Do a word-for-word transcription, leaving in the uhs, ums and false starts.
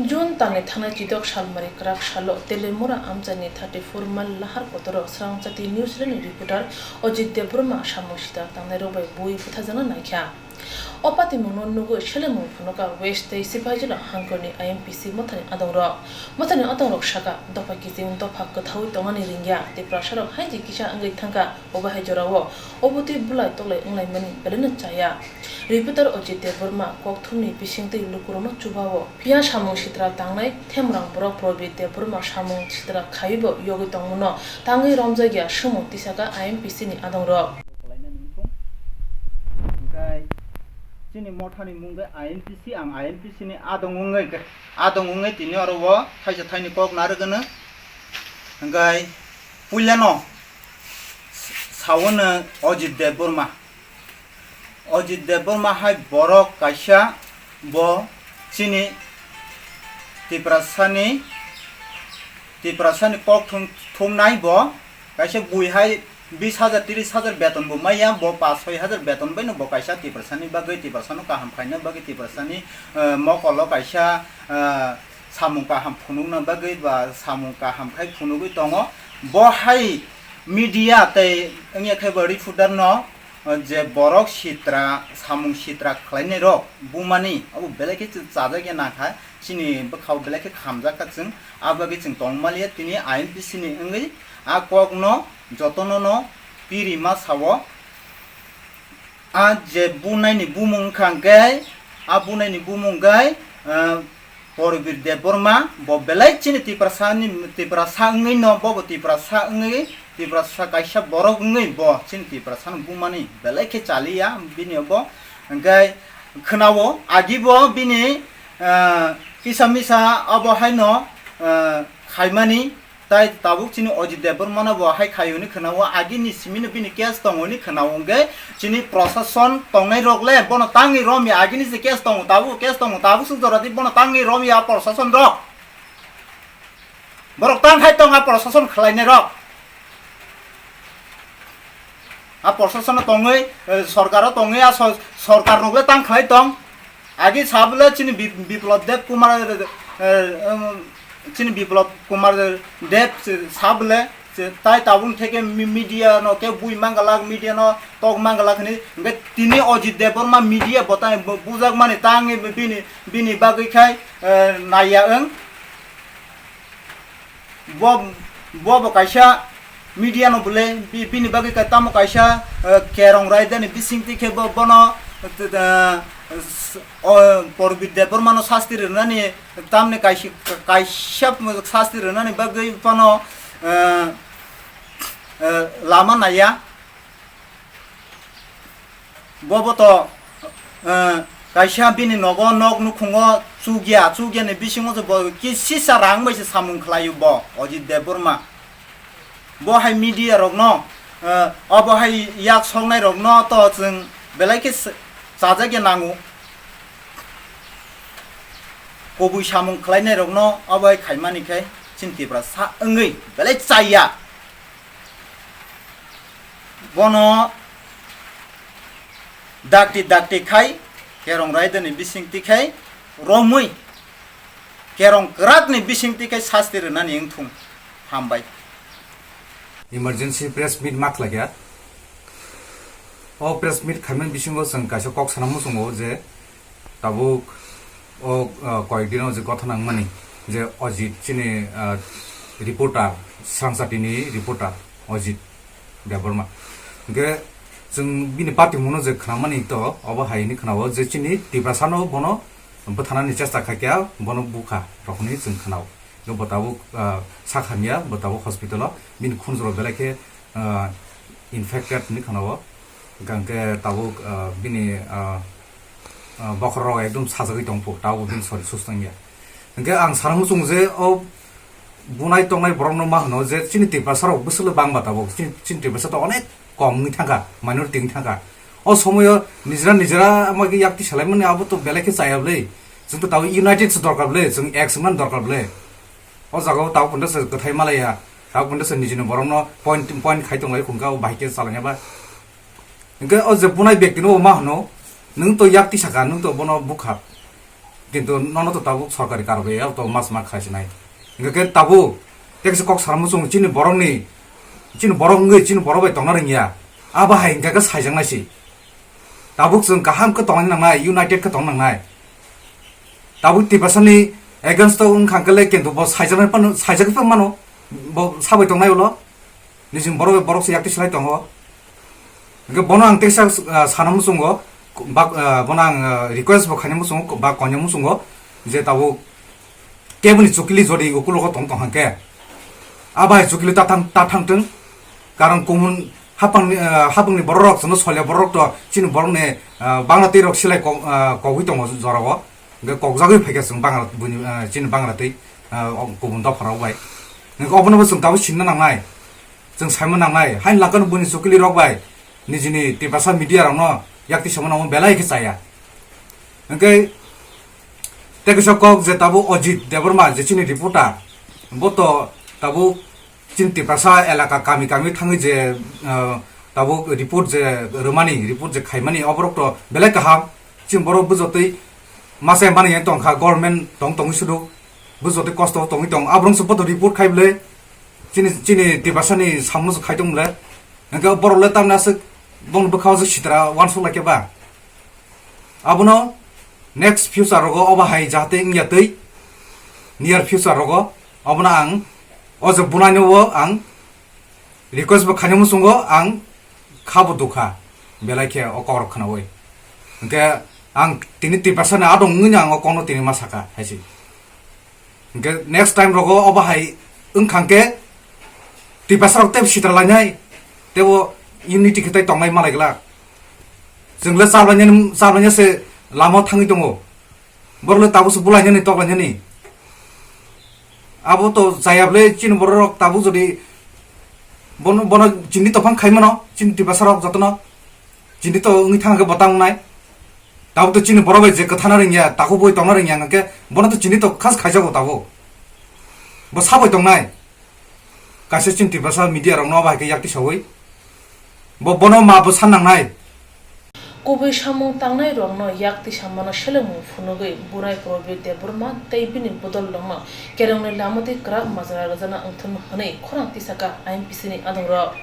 June talni thangnai chidok salmari kwrak salo Telemura amchaini thirty four mile lahar kotoro srangchati New Zealand ni reporter Ajit Debbarma samung sitra tangnairok bai bui bwthajakna naikha. O patimungno nugwi selemung phunuka West tei Sipaijala hangkorni I M P C mothani adongrok. Mothani adongrok saka, dopha kiching dopha kwthaui tongmani ringya, Tiprasarok haiji kisa wngwi thangkha, obo hai jorao obotwi bulai toklai wnglaimani belaino chaya. Reporter Ajit Debbarma kokthumni bisingtwi lukurokno chubao. Phiya samung sitra tangnai themrang borok Prabit Debbarma samung sitra khaibo yogwi tongmano tangwi romjakya swmung tisaka I M P C ni adongrok. Hwnkhe chini mothani mung khe I M P C, ang I M P C ni adong wngwi, adong wngwi tini oro o thaisa thaini kok narwgwno. Hwnkhe puilano sawono Ajit Debbarma. Ajit Debbarma hai borok kaisa, bo chini Tiprasani, Tiprasani kok thum-, thumnai bo kaisa bui hai bis hajar, tris hajar beton bo maya, bo paanch soi hajar beton bai no bo kaisa Tiprasani bagwi, Tiprasano kaham khaina bagwi, Tiprasani, eh, mokolo kaisa, eh, samung kaham phunukna bagwi ba samung kaham khai phunugwi tongo. Bo hai media tei wngya khe bo reporter no, je borok sitra, samung sitra khlainai rok bumani, abo belai khe chajak ya nangkha, chini bwkhao belai khe khamjak kha chwng, a bagwi chwng tongmaliya tini I M P C ni wngwi a kok no jotono no piri ma sao. A je bunai ni bumung wngkha hwnkhe, a bunai ni bumung hwnkhe, ah, Porobir Debbarma, bo belai chini Tiprasa ni, Tiprasa wngwi no, bo bo Tiprasa wngwi, Tiprasa kaisa borok wngwi bo chini Tiprasa no bumani belai khe chaliya bini bo. Hwnkhe khwnao agi bo bini, ah, kisa misa abo hai no, ah, khaimani. Tai tabuk chini Ajit Debbarma no bo hai khai hwnwi khwnao, agini simi no bini case tongo hwnwi khwnao, hwnkhe chini prosason tongnai rok le bono tangwi romya, agini se case tongo, tabuk case tongo, tabuk suk jora di bono tangwi romya prosason rok. Borok tang khai tong a prosason khlainai rok. A prosason o tongwi, eh, sorkar o tongwi a so-, sorkar rok le tang khlai tong. Agi sabole chini Bi-, Biplab Deb Kumar, eh, em, chini Biplab Kumar Deb se sabole, se tai tabuk theke mi-, media no ke bui mangalak, media no tok mangalak hwnwi, hwnkhe tini Ajit Debbarma media bo tai bu-, bujak mani tangwi bini, bini bagwi khai, eh, naiya wng. Bo, bo bo kaisa media no bole, bi-, bini bagwi ka-, tamo kaisa, eh, kerong raida ni bisingtwi khe bo, bono, eh, s-, o, Porobit Debbarma no sasti rwnani, tamni kaisa, kaisa sasti rwnani bagwi phano, eh, eh, lama naiya. Bo bo to, eh, kaisa bini nogo, nok nukhungo chukya, chukya ni bisingo se bo kisisa rang bai se samung khlaio bo, Ajit Debbarma. Bo hai media rokno, eh, obo hai yak soknai rokno to chwng belai khe s-, chajakya nango. Kubui samung khlainai rokno obo hai khaimani khe chini Tiprasa wngwi belai chaya. Bono dakti dakti khai kerong raida ni bisingtwi khai romwi kerong kwrak ni bisingtwi khai sasti rwnani wngthung. Hambai. Emergency press meet ma khlaikha. O press meet khaimani bisingo chwng kaisa kok sana muchungo je tabuk o, ah, koyek dino je gotha nangmani je Ajit chini, ah, reporter, Srangchati ni reporter Ajit Debbarma. Hwnkhe chwng bini patimungno je khnamani to obo hai hwnwi khnao je chini Tiprasano bono bwthanani chesta khaikha, bono bukha rok hwnwi chwng khnao. Bo tabuk, ah, sakhamya, bo tabuk hospital o bini khunjoro belai khe, ah, infected hwnwi khnao. Hwnkhe tabuk, ah, bini, ah, ah, bokhorok ekdom sajagwi tongphu, tabuk bini sorir susto wngya. Hwnkhe ang sana muchungo je o bunai tongnai borokno ma hwno je chini Tiprasa rok bwswk le bangma tabuk, chini, chini Tiprasa to onek kom wngwi thangkha, minority wngwi thangkha. O somoyo nijera nijera ama khe yakti salaimani abo to belai khe chaya bwle. Chwng to tabuk united se dorkar bwle, chwng ek se man dorkar bwle. O jaga o tabuk punda se kwthai malaya, tabuk punda se nijini borokno point, point khai tonglai khungkha o bahai khe chalangya ba. Hwnkhe o je bunai bektino bo ma hwno, nwng to yakti saka, nwng to bono bukha. Kintu nono to tabuk sorkari karwi ya to mas ma khasinai. Hingke ke tabuk tekse kok sana muchung chini borokni, chini borok wngwi chini borok bai tongna rwngya. Abo hai hingke ke saijaknai si. Tabuk chwng kaham khe tongna nangnai, united khe tongna nangnai. Tabuk Tiprasani against o wngkha hingke le kintu bo saijaknai phano, saijak phano mano, bo sabai tongnai ulo. Nijing borok bai borok se yakti slai tongo. Hingke bono ang teisa, ah, sana muchungo, bak, ah, bono ang, ah, request bo khaina muchungo, ba konya muchungo, je tabuk keboni chukili jodi ukulogo tong tong hangke. Abai chukili ta thang, ta thang tong. Karon kumun hapangni, ah, hapangni borok rok, sono solia borok to, chini borokni, ah, bangla twi rok silai kok, ah, kogwi tongo jorao. Hingke kokjagwi phaikha chwng bangra buini, ah, chini bangra twi, ah, o kubun dopharok bai. Hingke obono bo chwng tabuk sinna nangnai. Chwng saima nangnai. Hain langkano buini chukili rok bai. Nijini Tiprasa media rokno yakti sama nango belai khe chaya. Hingke tei kisa kok je tabuk Ajit Debbarma je chini reporter. Bo to tabuk Chini Tiprasa elaka kami kami thangwi je, ah, tabuk report je rwmani, report je khaimani, oborok to belai kaham. Chini borok bujotwi masa mani yang tongkha, government tong tongwi sudu, bujotwi kosto tongwi tong, aborok se boto report khai bwle. Chini, chini Tiprasani samung se khai tong bwle. Hingke borok le tamni aswk bongni bwkhao se sitra uansuk lai khe ba. Abono next future rogo obo hai jahate wngya twi, near future rogo obono ang o je bunaino o ang request bo khaina muchungo ang khabo dukha belai khe o kokrok khnaui. Hingke ang tini Tiprasani adong wngwi ang o kokno tini ma saka hai se. Hingke next time rogo obo hai wngkha hingke Tiprasa rok tei sitra lainai, tei o unity khe tei tongnai malai glak. Chwng le chablainani, chablainase lama thangwi tongo. Borok le tabuk se bulainani, toklainani. Abo to chaya bwle chini borok rok tabuk jodi bono, bono chini tophang khai mano, chini Tiprasa rok jotono. Chini to wngwi thang khe bo tang nai. Tabuk to chini borok bai je kwthana rwngya, takhuk bui tongna rwngya, hwnkhe bono to chini to khas khaijago tabuk. Bo sabai tongnai. Kaisa chini Tiprasa media rokno bai khe yakti saui. Bo bono ma bo san nangnai. Kubui samung tangnai rokno yakti sammano selengmung phunugwi Bunai Probir Debbarma tei bini bodol rokno kerongnai lama twi kwrak majra rwjana wngthun hwnwi khorang tisaka I M P C ni adongrok.